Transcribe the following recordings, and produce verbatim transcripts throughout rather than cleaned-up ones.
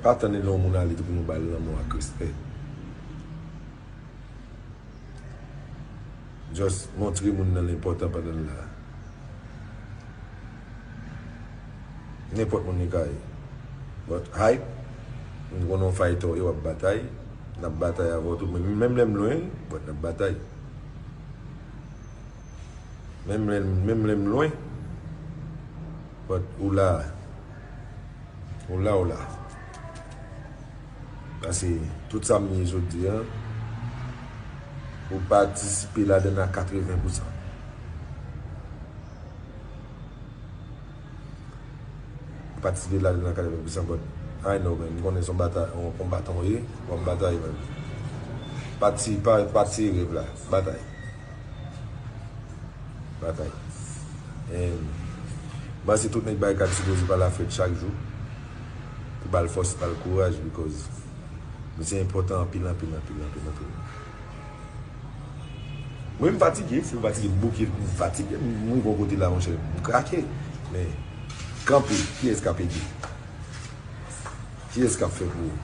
Pa tann lè yon moun ale tou pou nou ba l lanmou ak respè. Just montre moun nan l enpòtan pandan l la. Nenpòt moun li ka ye. But hype, m konnen w fighter, w ap batay. N ap batay avè w tou. Men menm lè m lwen, but n ap batay. Menm lè, menm lè m lwen, but ou la. Ou la, ou la. Paske tout sa m ye jodi a, ou patisipe ladan l a katreven pousan. Ou patisipe ladan l a katreven pousan, but I know, man. M konnen se yon bata-, yon konbatan w ye, w ap batay, man. Pati, pa, pati rèv la. Batay. Batay. And m panse tout nèg Barikad sipoze pale a Fred chak jou pou ba l fòs, ba l kouraj, because misye enpòtan anpil, anpil, anpil, anpil, anpil. Mwen, m fatige, si m fatige, m bouke, m fatige, m rive yon kote la, monchè, m krake. Men, kanpe, kiyès k ap ede? Kiyès k ap fè pou ou?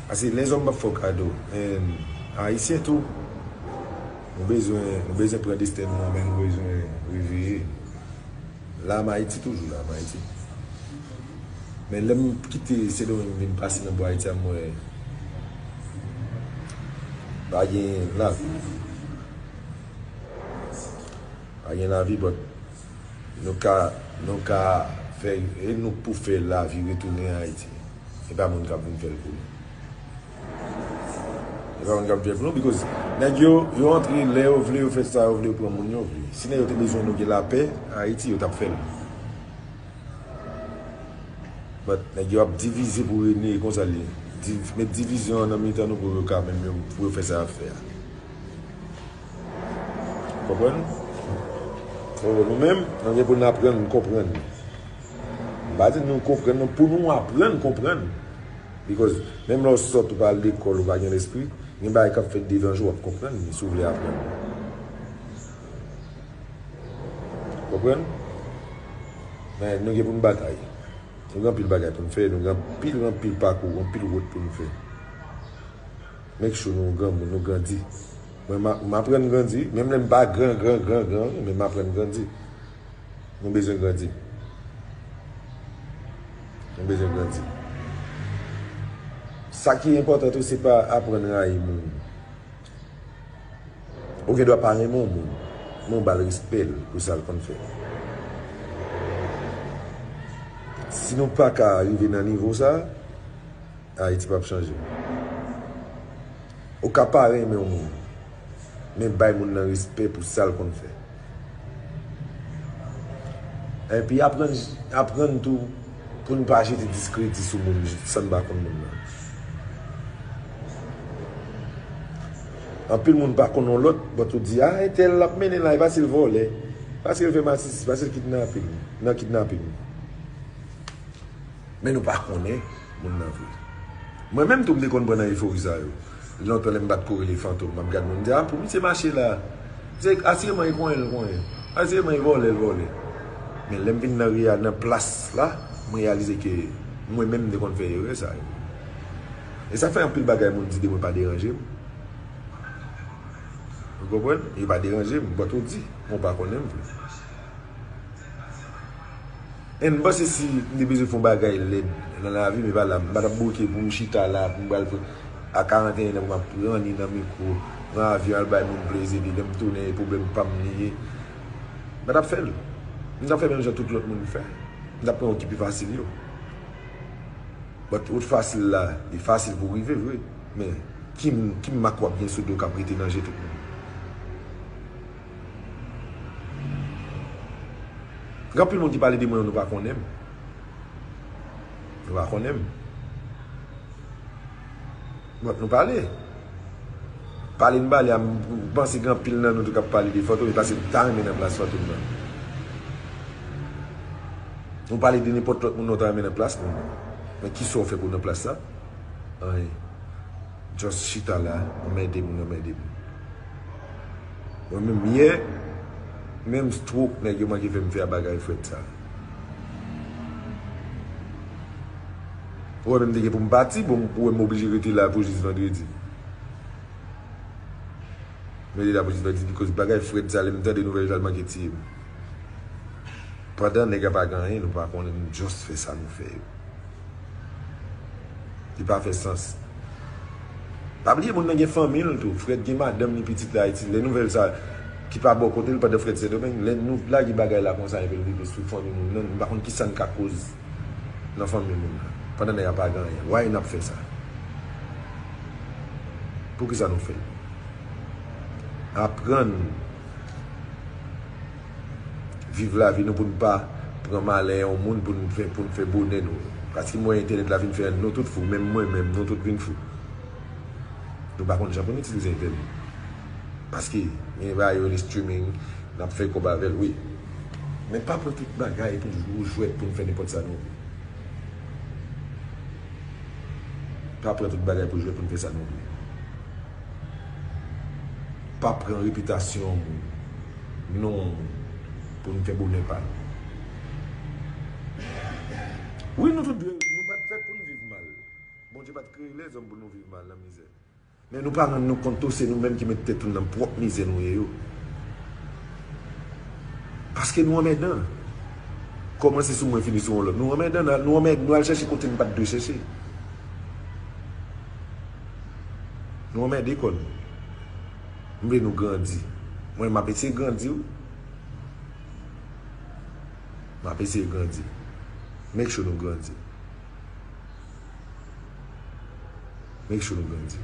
Paske lèzòm p ap fè w kado. And Ayisyen tou, nou bezwen, nou bezwen pran desten nou an men, nou bezwen reveye. La m Ayiti toujou, la m Ayiti. Men lè m kite Sendomeng vin pase nan bò Ayiti a, m wè pa gen lavi. Pa gen lavi, but nou ka, nou ka fè, e nou k pou fè lavi retounen Ayiti. E pa moun k ap vin fè l pou nou. E pa moun k ap fè l pou nou, because nèg yo, yo antre lè yo vle, yo fè sa yo vle, yo pran moun yo vle. Si nèg yo te bezwen nou gen lapè Ayiti, yo t ap fè l. But nèg yo ap divize pou rene, e konsa l ye. Div-, met divizyon an nan mitan nou pou yo ka menm yo, pou yo fè sa y ap fè a. Konprann? So, nou menm, nou gen pou n aprann konprann. M pa di nou konprann, non, pou nou aprann konprann. Because menm lè w sòt, ou pa al lekòl, ou pa gen lespri, gen bagay k ap fèt devan je w, w ap konprann li, si w vle aprann. Konprann? Men nou gen pou n batay. Nou gen anpil bagay pou n fè, nou gen anpil, anpil pakou, anpil wout pou n fè. Make sure nou granmoun, nou grandi. Mwen, m a-, m aprann grandi, menm lè m pa gran, gran, gran, gran, men m aprann grandi. Nou bezwen grandi. Nou bezwen grandi. Sa ki enpòtan tou, se pa aprann rayi moun. Ou gen dwa pa renmen yon moun, men w ba l respè l pou sa l konn fè. Si nou pa ka rive nan nivo sa, Ayiti p ap chanje. Ou ka pa renmen yon moun, men bay moun nan respè pou sa l konn fè. Epi aprann, aprann tou pou n pa jete diskredi sou moun san n pa konn moun nan. Anpil moun pa konn yon lòt, but ou di, "Ah, entèl l ap mennen la, e paske l vòlè, paske l fè masisi, paske l kidnaping, nan kidnaping." Men nou pa konnen moun nan vre. Mwen menm tou, m te konn pran nan efori sa yo. Lontan lè m pa t ko rele Fantom, m ap gad moun, m di, "Ah, pou misye mache la. Misye asireman e konyen l konyen. Asireman e vòlè l vòlè." Men lè m vin nan reya-, nan plas la, m reyalize ke mwen menm m te konn fè erè sa yo. E sa fè anpil bagay moun di de mwen pa deranje m. Ou konprann? E pa deranje m, but ou di, mwen pa konnen m vre. And m panse si m te bezwen fè yon bagay lèd nan lavi m, e pa la, m pa t ap bouke pou m chita la, pou m pral pran, a karanteyen an, pou m ap ranni nan mikwo, pran avyon al bay moun plezi, epi lè m tounen, e pwoblèm pa m li ye. M pa t ap fè l. M t ap fè menm jan tout lòt moun fè. M t ap pran wout ki pi fasil yo. But wout fasil la, li fasil pou w rive vre. Men, ki, ki mak w ap gen sou do k ap rete nan je tout moun? Gen anpil moun ki pale de mwen, nou pa konnen m. Nou pa konnen m. But nou pale. Pale n pale a, m panse gen anpil nan nou tou k ap pale de Fantom, e paske nou ta renmen nan plas Fantom nan. Nou pale de nenpòt lòt moun nou ta renmen nan plas moun nan. Men kisa w fè pou nan plas sa? Anyen. Just chita la, anmède moun, anmède moun. Mwen menm yè, menm stroke nèg yo manke fè m fè a bagay frèt sa. Ou wè, menm te gen pou m pati, bon, ou wè m oblije rete la pou jis vandredi. Mwen te la pou jis vandredi, because bagay Fred sa, lè m tande nouvèl sa, l manke tiye m. Pandan nèg la pa gen anyen, nou pa konnen, nou just fè sa nou fè yo. Li pa fè sans. Pa bliye, moun nan gen fanmi l tou. Fred gen madanm li, pitit la Ayiti. Lè nouvèl sa ki pa bò kote l pandan Fred Sendomeng, lè nou lage bagay la konsa epi l rive sou fanmi moun nan, m pa konn kisa n ka koz nan fanmi moun nan. Pandan nèg la pa gen anyen. Why n ap fè sa? Poukisa nou fè l? Aprann viv lavi nou pou n pa pran malè yon moun pou n fè, pou n fè bonè nou. Paske mwen entènèt la vin fè nou tout fou, menm mwen menm, nou tout vin fou. Nou pa konn jan pou n itilize entènèt. Paske gen bagay yo rele streaming, n ap fè kòb avè l, wi. Men pa pran tout bagay pou n jwe jwèt, pou n fè nenpòt sa nou vle. Pa pran tout bagay pou jwèt, pou n fè sa nou vle. Pa pran repitasyon moun, non moun, pou n fè bonè pa nou. Wi, nou tout dwe, nou pa t fèt pou n viv mal. Bondye pa t kreye lèzòm pou nou viv mal nan mizè. Men nou pa rann nou kont tou, se nou menm ki met tèt nou nan pwòp mizè nou ye yo. Paske nou anmèdan. Kòmanse sou mwen, fini sou yon lòt. Nou anmèdan, nou anmèd, nou al chèche kote n pa t dwe chèche. Nou anmède kò nou. M vle nou grandi. Mwen, m ap eseye grandi, wi. M ap eseye grandi. Make sure nou grandi. Make sure nou grandi.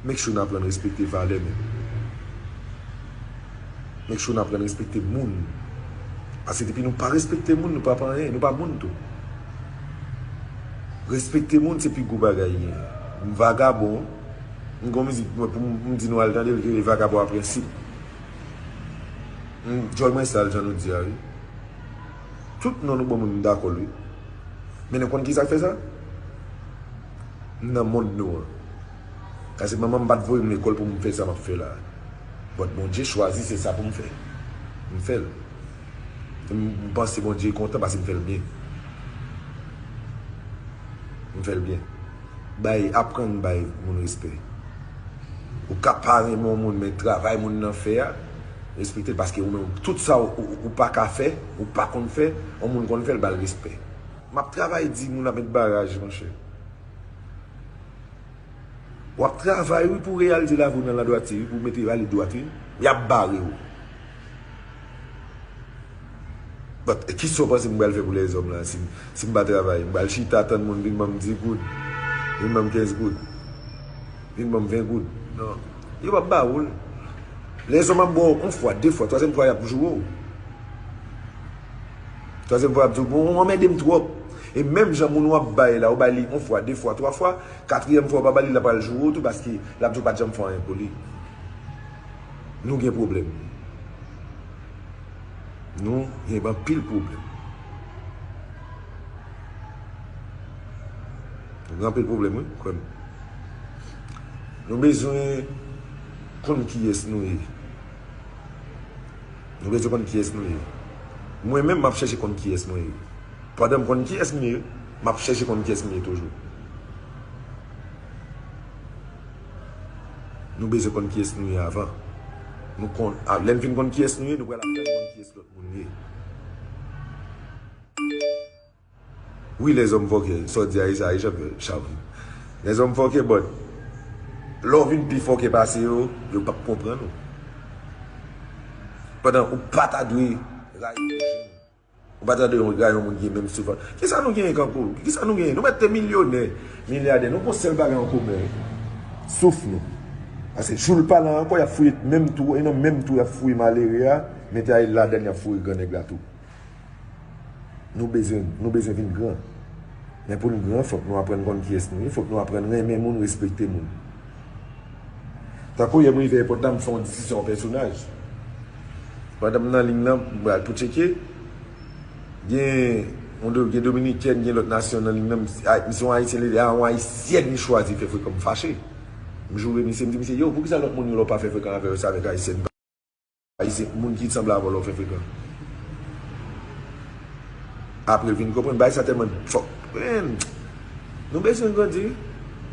Make sure nou aprann respekte valè nou. Make sure nou aprann respekte moun. Paske depi nou pa respekte moun, nou pa pa anyen, nou pa moun tou. Respekte moun, se pi gwo bagay gen. M vagabon, m gon mizik mwen pou m, m di nou al tande l, rele Vagabon a prensip. M, djòl mwen sal, jan nou di a, wi. Tout non nou ban moun, m dakò l, wi. Men nou konn kisa k fè sa? M nan mond nou an. Paske manman m pa t voye m lekòl pou m fè sa m ap fè la. But Bondye chwazi se sa pou m fè. M fè l. M, m panse Bondye kontan paske m fè l byen. M fè l byen. Bay, aprann bay moun respè. Ou ka pa renmen yon moun, men travay moun nan fè a, respekte l paske ou menm, tout sa ou, ou, ou pa ka fè, ou pa konn fè, yon moun konn fè l, ba l respè. M ap travay di moun ap met baraj, monchè. W ap travay, wi, pou reyalize lavi w nan ladwati, wi, pou w mete ale dwat, wi. Y ap bare w. But, kisa w panse m pral fè pou lèzòm la, si, si m pa travay? M pral chita tann moun vin ban m dis goud, vin ban m kenz goud, vin ban m ven goud? Non. Yo p ap ba ou l. Lèzòm ap ba w yon fwa, de fwa, twazyèm fwa y ap joure w. Twazyèm fwa, y ap di w, bon, ou anmède m twòp. E menm jan moun w ap bay la, ou bay li yon fwa, de fwa, twa fwa, katriyèm fwa, ou pa ba li, l ap al joure w tou, paske l ap di w pa t janm fè anyen pou li. Nou gen pwoblèm. Nou gen anpil pwoblèm. Nou gen anpil pwoblèm, wi, kwè m. Nou bezwen konn kiyès nou ye. Nou bezwen konn kiyès nou ye. Mwen menm, m ap chèche konn kiyès mwen ye. Pandan m konn kiyès m ye, m ap chèche konn kiyès m ye toujou. Nou bezwen konn kiyès nou ye avan. Nou konn, a, lè n fin konn kiyès nou ye, nou pral aprann konn kiyès lòt moun ye. Wi, lèzòm fòkè, sa w di a, e sa, e jan fè chav. Lèzòm fòkè, but lè w vin pi fòkè pase yo, yo p ap konprann ou. Pandan ou pa ta dwe rayi pwochen ou. Ou pa ta dwe rayi yon moun ki gen menm soufrans. Kisa nou genyen kankou? Kisa nou genyen? Nou mèt te milyonè, milyadè. Nou gon sèl bagay an komen, wi. Souf nou. Paske jou l pa la ankò, y ap fouye menm twou, e nan menm twou y ap fouye malere a, mete a ladann, y ap fouye gran nèg la tou. Nou bezwen, nou bezwen vin gran. Men pou n gran, fòk nou aprann konn kiyès nou ye, fòk nou aprann renmen moun, respekte moun. Tankou yè m rive èpòt la, m fè yon diskisyon yon pèsonaj. Pandan m nan liy nan, m pral pou tcheke, gen yon do-, gen dominikèn, gen lòt nasyon nan liy nan, m, a, misye yon ayisyen, li di, a, yon ayisyèn li chwazi fè frekan, m fache. M joure misye, m di misye, yo, poukisa lòt moun yo lè w pa fè frekan avè yo, se avèk ayisyèn? Ayisyen, moun ki sanble avè w la w fè frekan. Apre l vin konprann, bagay sa tèlman fòk. Men, Nou bezwen grandi, wi.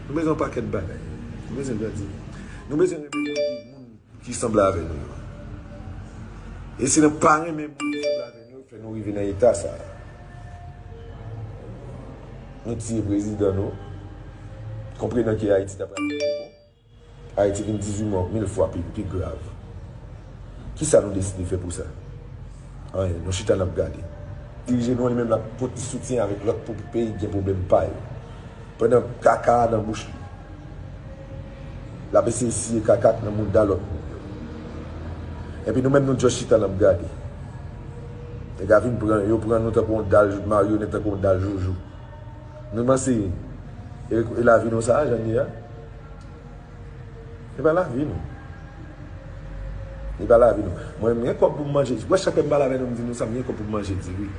Nou bezwen yon pakèt bagay. Nou bezwen grandi. Nou bezwen renmen moun ki, moun ki sanble avè nou yo. E si nou pa renmen moun ki sanble avè nou yo, fè nou rive nan eta sa a. Nou tiye prezidan nou. Konprenan ke Ayiti ta pral vin pi bon. Ayiti vin dizuit mò, mil fwa pi, pi grav. Kisa nou deside fè pou sa? Anyen, nou chita n ap gade. Dirije nou an li menm l ap pote soutyen avèk lòt pou peyi k gen pwoblèm pa yo. Pandan kaka a nan bouch li. L ap eseye siye kaka k nan mouda lòt moun yo. Epi nou menm nou just chita n ap gade. Nèg la vin pran, yo pran nou tankou yon dal maryonèt, tankou yon dal joujou. Nou panse e, e lavi nou sa a, jan l ye a? E pa lavi nou. E pa lavi nou. Mwen, m gen kòb pou m manje. Wè, chak lè m pale avè nou, m di nou sa, m gen kòb pou m manje diri.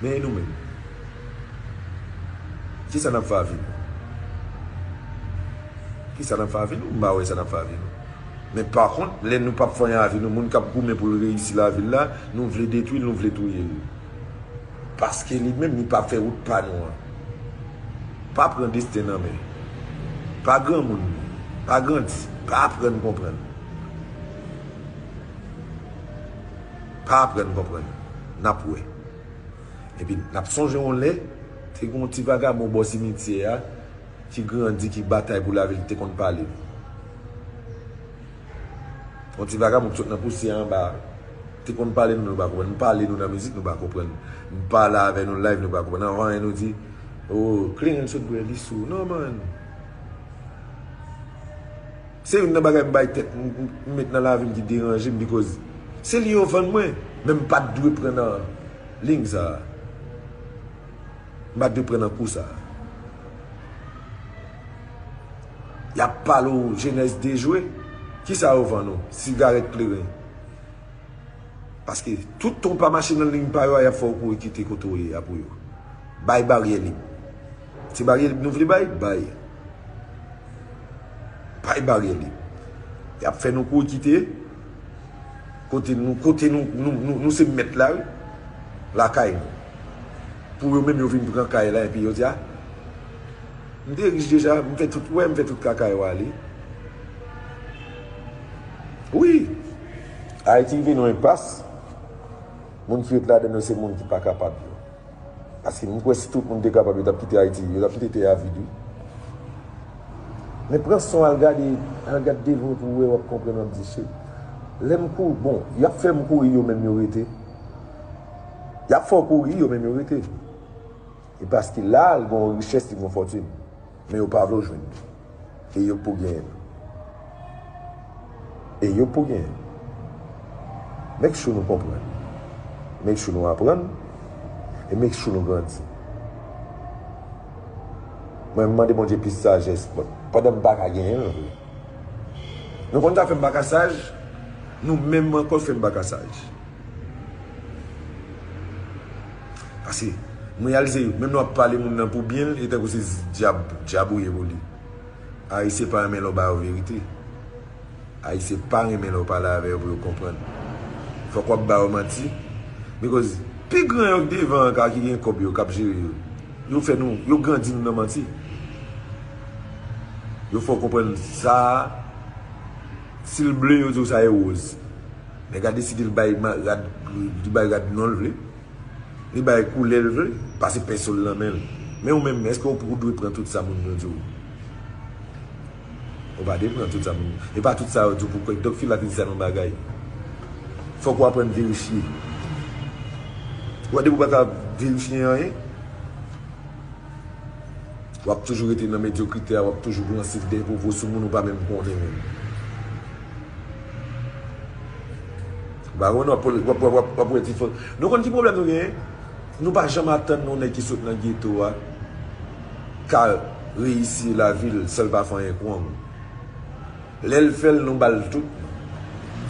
Men e nou menm? Kisa n ap fè avè nou? Kisa n ap fè avè nou? M pa wè sa n ap fè avè nou. Men pa kont, lè nou p ap fè anyen avè nou, moun k ap goumen pou l reyisi lavi l la, nou vle detwi l, nou vle touye l. Paske li menm, li pa fè wout pa nou an. Pa pran desten nan men. Pa granmoun. Pa grandi. Pa aprann konprann. Pa aprann konprann. N ap wè. Epi, n ap sonje yon lè, te gen yon ti vagabon bò simityè a, ki grandi, ki batay pou lavi l, te konn pale nou. Yon ti vagabon ki sot nan pousyè anba a, te konn pale nou, nou pa konprann. M pale nou nan mizik, nou pa konprann. M pale avè nou live, nou pa konprann. Anvan anyen, nou di, "Oh, kleren sot bwè, li sou." Non, man. Se youn nan bagay m bay tèt, m, m, m met nan lavi m ki deranje m, because se li yo vann mwen, men m pa t dwe pran nan liy sa a. M pa t dwe pran nan kou sa a. Y ap pale w jenès dejwe. Kisa yo vann ou? Sigarèt kleren. Paske tout tan w pa mache nan liy pa yo a, y ap fè w kouri kite kote w ye a pou yo. Bay baryè lib. Se baryè lib nou vle bay? Bay. Bay baryè lib. Y ap fè nou kouri kite kote nou, kote nou, nou, nou, nou se mèt la, wi. Lakay nou. Pou yo menm, yo vin pran kay la, epi yo di, "A, m te rich deja, m fè tout, wè, m fè tout kaka yo ale." Wi. Ayiti rive nan enpas. Moun ki ret ladan yo, se moun ki pa kapab yo. Paske m kwè si tout moun te kapab, yo t ap kite Ayiti, yo t ap kite tè a vid, wi. Men pran son, al gade, al gade devan w pou w wè, w ap konprann, w ap di, "Shit." Lè m kou, bon, y ap fè m kouri, yo menm yo rete. Y ap fè w kouri, yo menm yo rete. E paske la, l gen yon richès, li gen yon fòtin. Men yo pa vle w jwenn li. E yo k pou genyen l. E yo k pou genyen l. Make sure nou konprann. Make sure nou aprann. E make sure nou grandi. Mwen, m mande Bondye plis sajès, but pandan m pa ka genyen l vre. Nou konn sa fè m pa ka saj, nou menm ankò fè m pa ka saj. Paske, m reyalize, menm lè w ap pale moun nan pou byen l, e tankou se dyab, dyab ou ye pou li. Ayisyen pa renmen lè w ba yo verite. Ayisyen pa renmen lè w pale avè yo pou yo konprann. Fòk w ap ba yo manti. Because pi gran yo k devan an ka ki gen kòb yo, k ap jere yo. Yo fè nou, yo grandi nou nan manti. Yo fè w konprann sa a, si l ble, yo di w sa e woz. Nèg la deside l bay ma-, rad, li bay rad non l vle. Li bay koulè l vle, pase penso l nan men l. Men ou menm, èske ou, ou dwe pran tout sa moun yo di w? Ou pa dwe pran tout sa moun. E pa tout sa yo di w pou kwè. Dòk Fila te di sa nan bagay. Fòk ou aprann verifye. Ou wè, depi ou pa ka verifye anyen, w ap toujou rete nan medyokrite a, w ap toujou lanse dèyè pwopo sou moun ou pa menm konnen menm. Ou pa konn, w ap, w ap, w ap, w ap wè ti fò. Nou konn ki pwoblèm nou genyen? Nou pa janm atann yon nèg ki sot nan geto a ka reyisi lavi l san l pa fè anyen k wrong. Lè l fè l, nou ba l tout.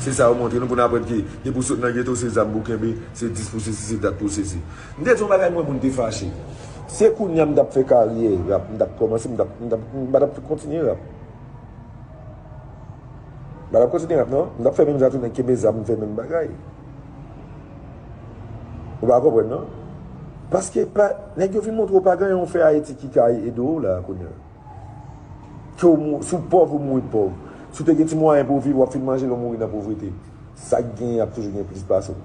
Se sa yo montre nou pou n aprann ke depi w sot nan geto, se zam pou w kenbe, se dis pou sesi, se dat pou sesi. M te di yon bagay, m wè moun te fache. Se kounye a m t ap fè karyè rap, m t ap kòmanse, m t ap, m t ap, m pa t ap kontinye rap. M pa t ap kontinye rap, non. M t ap fè menm jan tou, nèg kenbe zam, m fè menm bagay. Ou pa konprann, non? Paske pa, nèg yo vin montre w pa gen anyen w fè Ayiti ki ka ede w la kounye a. Ke w mou, si w pòv, ou mouri pòv. Si w te gen ti mwayen pou w viv, w ap fin manje lè w mouri nan povrete. Sa k genyen ap toujou gen plis pase w.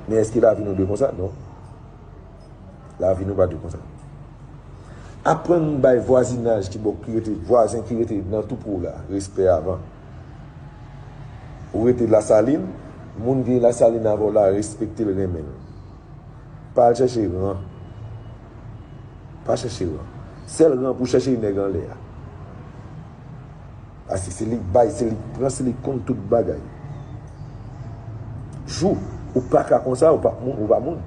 Men èske lavi nou dwe konsa? Non. Lavi nou pa dwe konsa. Aprann bay vwazinaj ki bò, ki rete, vwazen ki rete nan tou pre w la, respè avan. Ou rete Lasalin, moun ki Lasalin avè w la, respekte l, renmen l. Pa al chèche ran. Pa chèche ran. Sèl ran pou chèche e nèg anlè a. Paske se li k bay, se li k pran, se li k konn tout bagay. Jou ou pa ka konsa, ou pa moun, ou pa moun.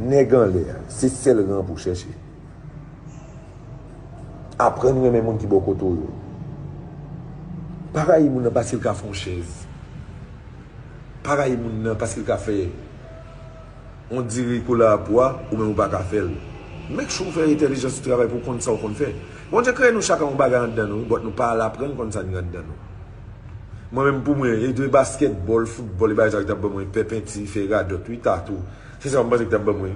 Nèg anlè a, se sèl ran pou chèche. Aprann renmen moun ki bò kote w yo. Pa rayi moun nan paske l ka fè w chèz. Pa rayi moun nan paske l ka fè yon diri kola pou a, ou menm ou pa ka fè l. Make sure w fè entèlijans ou travay pou w konn sa w konn fè. Bondye kreye nou chak ak yon bagay anndan nou, but nou pa al aprann konn sa n gen anndan nou. Mwen menm pou mwen, e de baskètbòl, foutbòl, e bagay sa yo ki t ap ban mwen pè penti, fè radòt, wi, tatou. Se sa m panse ki t ap ban mwen.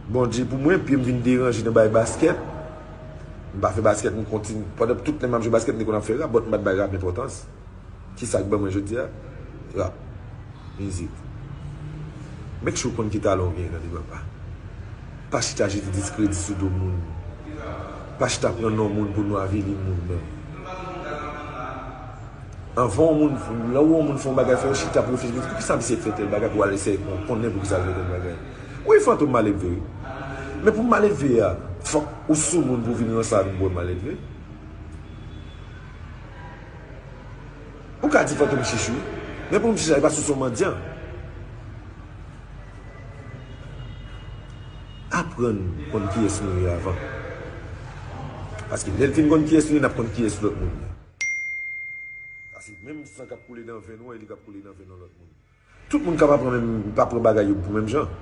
Bondye pou mwen, pye m vin deranje nan bay baskèt. M pa fè baskèt, m kontinye. Pandan tout lè m ap jwe baskèt, m te konn ap fè rap, but m pa t bay rap enpòtans. Kisa k ban mwen jodi a? Rap. Mizik. Make sure w konn ki talan w gen nan devan pa. Pa chita jete diskredi sou do moun. Pa chita pran non moun pou nou avili moun nan. Anvan yon moun, lè w wè yon moun fè yon bagay, fò w chita pou reflechi, poukisa misye fè tèl bagay pou w al eseye kon-, konnen poukisa l fè tèl bagay. Wi, Fantom malelve, wi. Men pou malelve a, fòk ou sou moun pou vin ranse avè m pou w malelve. Ou ka di Fantom chich, wi. Men pou m chich la, e paske w se yon mandyan. Aprann konn kiyès nou ye avan. Paske lè l fin konn kiyès nou ye, n ap konn kiyès lòt moun ye. Paske menm san k ap koule nan venn ou an, e li k ap koule nan venn yon lòt moun. Tout moun ka pa pran menm, pa pran bagay yo pou menm jan.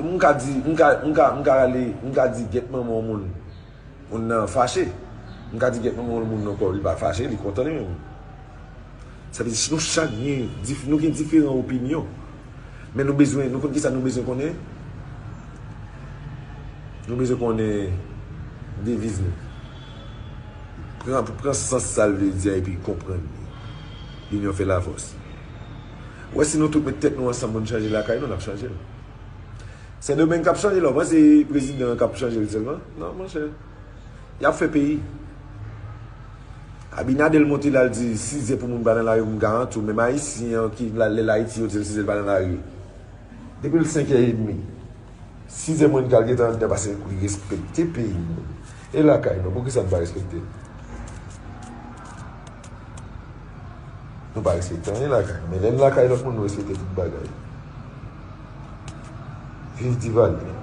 M ka di, m ka, m ka, m ka rale, m ka di gèt manman yon moun, moun nan fache. M ka di gèt manman yon moun nan ankò, li pa fache, li kontan li menm. Sa vle di, nou chak gen, dif-, nou gen diferan opinyon. Men nou bezwen, nou konn kisa nou bezwen konnen? Nou bezwen konnen deviz nou. Pran, pran sans sa l vle di a epi konprann li. Linyon fè lafòs. Ou wè, si nou tout met tèt nou ansanm pou n chanje lakay nou, n ap chanje l. Sendomeng k ap chanje la, w panse prezidan an k ap chanje l sèlman? Non, monchè. Y ap fè peyi. Abinader monte la, l di sizè pou moun pa nan lari, m garanti w, menm Ayisyen an ki la, lè l Ayiti, yo di l sizè l pa nan lari. Depi l senkè edmi, sizè mwens kal gentan anndan, paske li respekte peyi l. E lakay nou, poukisa n pa respekte l? Nou pa respekte anyen lakay nou, men lè n lakay lòt moun, nou respekte tout bagay. Viv Divalye.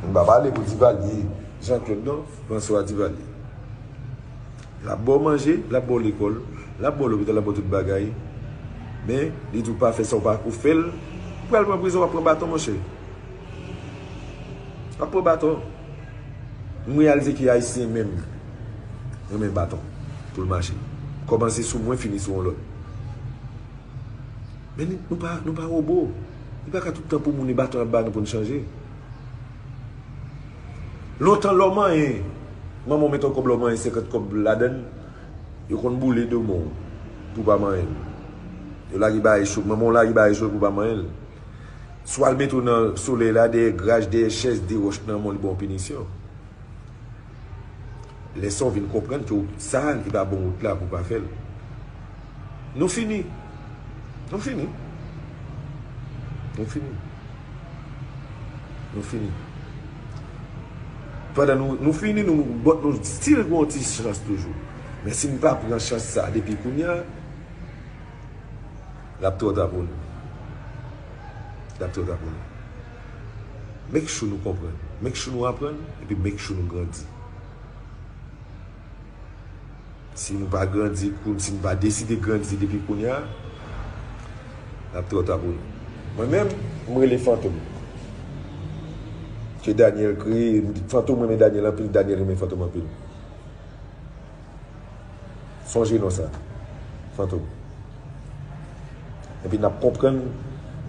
M pa pale pou Divalye, Jean Claude non, François Divalye. L ap ba w manje, l ap ba w lekòl, l ap ba w lopital, l ap ba w tout bagay. Men, li di w pa fè sa, w pa, ou fè l, ou pral pran prizon, w ap pran baton, monchè. W ap pran baton. M reyalize ke Ayisyen menm renmen baton pou l mache. Kòmanse sou mwen, fini sou yon lòt. Men nou, nou pa, nou pa wobo. Li pa ka tout tan pou moun e baton y ap ba nou pou n chanje. Lontan lè w manyen, manman w mete yon kòb lè w manyen senkant kòb ladan l, yo konn boule do men w pou w pa manyen l. Yo lage bagay cho, manman w lage bagay cho pou w pa manyen l. Si w al mete w nan solèy la, dèyè graj, dèyè chèz, de wòch nan men w, li ba w pinisyon. Lè sa w vin konprann ke w, sa a, li pa bon wout la pou w pa fè l. Nou fini. Nou fini. Nou fini. Nou fini. Pandan nou, nou fini, nou, but nou still gen yon ti chans toujou. Men si n pa pran chans sa a depi kounye a, l ap twò ta pou nou. L ap twò ta pou nou. Make sure nou konprann. Make sure nou aprann. Epi make sure nou grandi. Si nou pa grandi, kou-, si nou pa deside grandi depi kounye a, l ap twò ta pou nou. Mwen menm, m rele Fantom. Ke Daniel kreye, Fantom renmen Daniel anpil, Daniel renmen Fantom anpil. Sonje non sa. Fantom. Epi n ap konprann,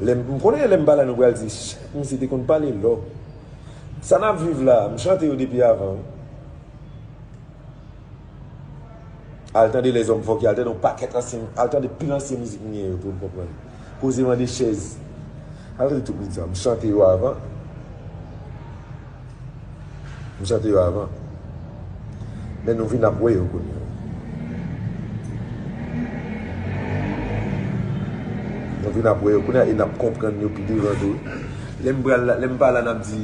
lè m, m konnen lè m pa la, nou pral di, "Chak misye te konn pale lò." Sa n ap viv la, m chante yo depi avan. Al tande Lèzòm Fòkè, al tande yon pakèt ansyen, al tande pil ansyen mizik m gen yo pou n konprann. Koze mande chèz. Al tande tout moun sa, m chante yo avan. M chante yo avan. Men nou vin ap wè yo kounye a. Nou vin ap wè yo kounye a e n ap konprann yo pi devan tou. Lè m pral la, lè m pa la, n ap di,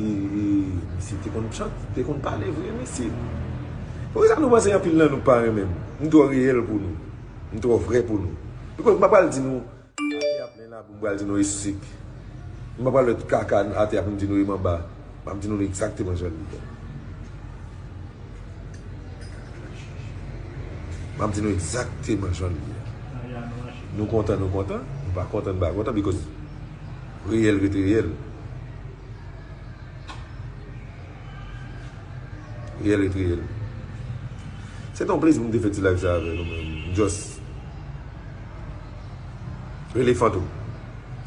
"Misye te konn chante, te konn pale vre, mesye." Poukisa nou panse anpil nan nou pa renmen m? M twò reyèl pou nou. M twò vrè pou nou. Because m pa pral di nou, atè a plen labou, m pral di nou e sik. M pa pral wè kaka atè a pou m di nou e manba. M ap di nou egzakteman jan li ye. M ap di nou egzakteman jan li ye. Nou kontan, nou kontan. Nou pa kontan, nou pa kontan, because reyèl rete reyèl. Reyèl rete reyèl. Se te yon plezi pou m te fè ti live sa avè nou, men m just rele Fantom.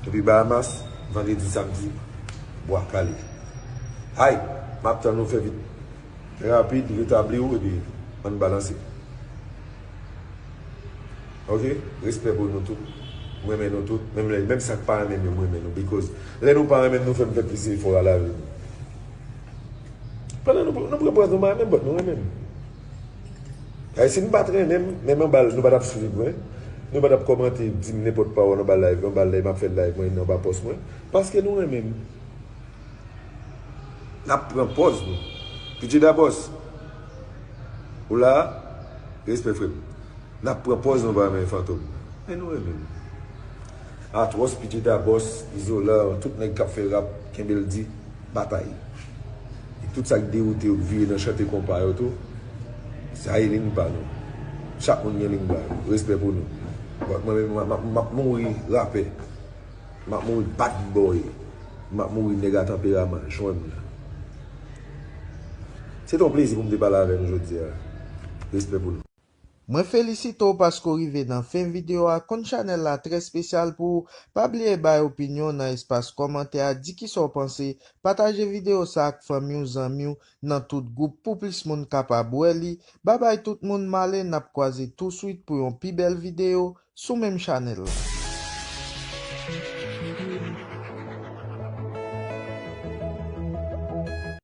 Epi Bahamas, vandredi, samdi, Bwa Kale. Hay, m ap tann nou, fè vit. Rapid, retabli w, epi ann balanse. Ok? Respè pou nou tout. M renmen nou tout. Menm lè, menm sa k pa renmen m yo, m renmen nou. Because lè nou pa renmen m, nou fè m fè plis efò a lavi nou. Pandan nou, nou pran pòz nou pa renmen m, but nou renmen m. Ay, si nou pa t renmen m, menm anba l, nou pa t ap swiv mwen. Nou pa t ap kòmante, di m nenpòt pawòl anba live, anba live, m ap fè live mwen, anba pòs mwen. Paske nou renmen m. N ap pran pòz nou. P J Da Boss, ou la? Respè, frè m. N ap pran pòz nou pa renmen Fantom. Men nou renmen m. Atwòs, P J Da Boss, Izolan, tout nèg k ap fè rap, kenbe l di, batay. E tout sa k dewoute yo, k vire nan chante konpa yo tou, sa e liy pa nou. Chak moun gen liy pa yo. Respè pou nou. But mwen menm, m ap, m ap, m ap mouri rapè. M ap mouri bad boy. M ap mouri nèg a tanperaman, jwenn m la. Se te yon plezi pou m te pale avè nou jodi a. Respè pou nou. Mwen felisite w paske w rive nan fen videyo a. Konn chanèl la trè espesyal pou ou. Pa bliye bay opinyon w nan espas kòmantè a, di kisa w panse. Pataje videyo sa ak fanmi w, zanmi w, nan tout gwoup pou plis moun kapab wè li. Babay tout moun, m ale, n ap kwaze touswit pou yon pi bèl videyo sou menm chanèl la.